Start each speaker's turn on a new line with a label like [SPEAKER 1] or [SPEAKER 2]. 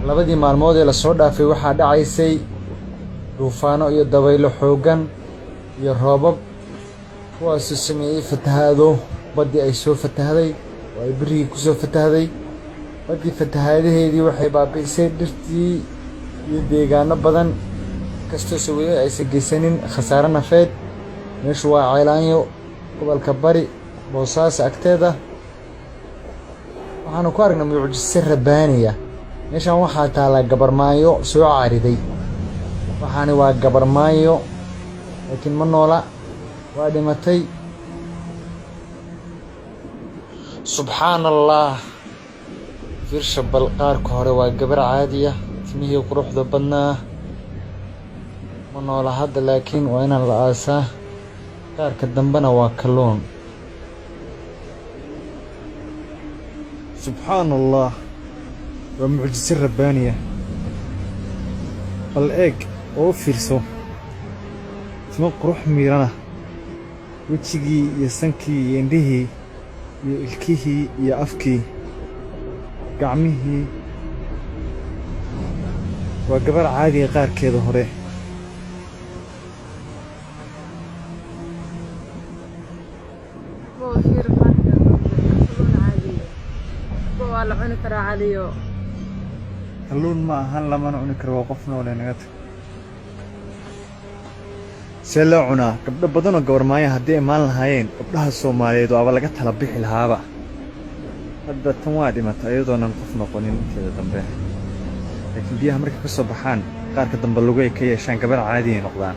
[SPEAKER 1] Labadii maalmood ee lasoo dhaafay waxaa dhacaysay duufaano iyo dabaylo xooggan iyo roobab, kuwaasoo sameeyey fatahaado. Baddii ay soo fatahday oo ay berrigii kusoo fatahday. Baddii fatahaadaheedii waxay baabi'isay dhirtii iyo deegaano badan, inkastoo weli aysan geysanin khasaare nafeed. Meeshu waa Ceelaanyo, gobolka Bari, Boosaaso agteeda. Waxaanu ku aragnay mucjise rabbaaniya. Meeshan waxaa taallaa gabarmaayo soo caariday. Waxaani waa gabarmaayo, laakiin ma noola, waa dhimatay. Subxaan Allah! Fiirsha bal, qaarka hore waa gabar caadiya, timihii quruxda badnaa. Ma noola hadda, laakiin waa inaan la aasaa. Qaarka dambena waa kalluun. Subxaan Allah, waa mucjise rabbaaniya. Bal eeg oo u fiirso, timo qurux miirana, wejigii iyo sankii iyo indhihii iyo ilkihii iyo afkii, gacmihii. Waa gabar caadiga qaarkeeda hore.
[SPEAKER 2] Bo fiir, qaarka dambe kalluun caadiya. Bo, waa la cuni karaa, Caliyo.
[SPEAKER 1] Kalluun ma ahan, lamana cuni karo, waa qof noole, naga tag. See loo cunaa? Gabdho badanoo gabarmaayo haddii imaan lahaayeen gabdhaha Soomaaliyeed, waaba laga tala bixi lahaaba. Hadda tan waa dhimata iyadoonan qof noqonin inteeda dambe, laakiin biyaha markay ka soo baxaan qaarka dambe lugay ka yeeshaan, gabar caadiyay noqdaan.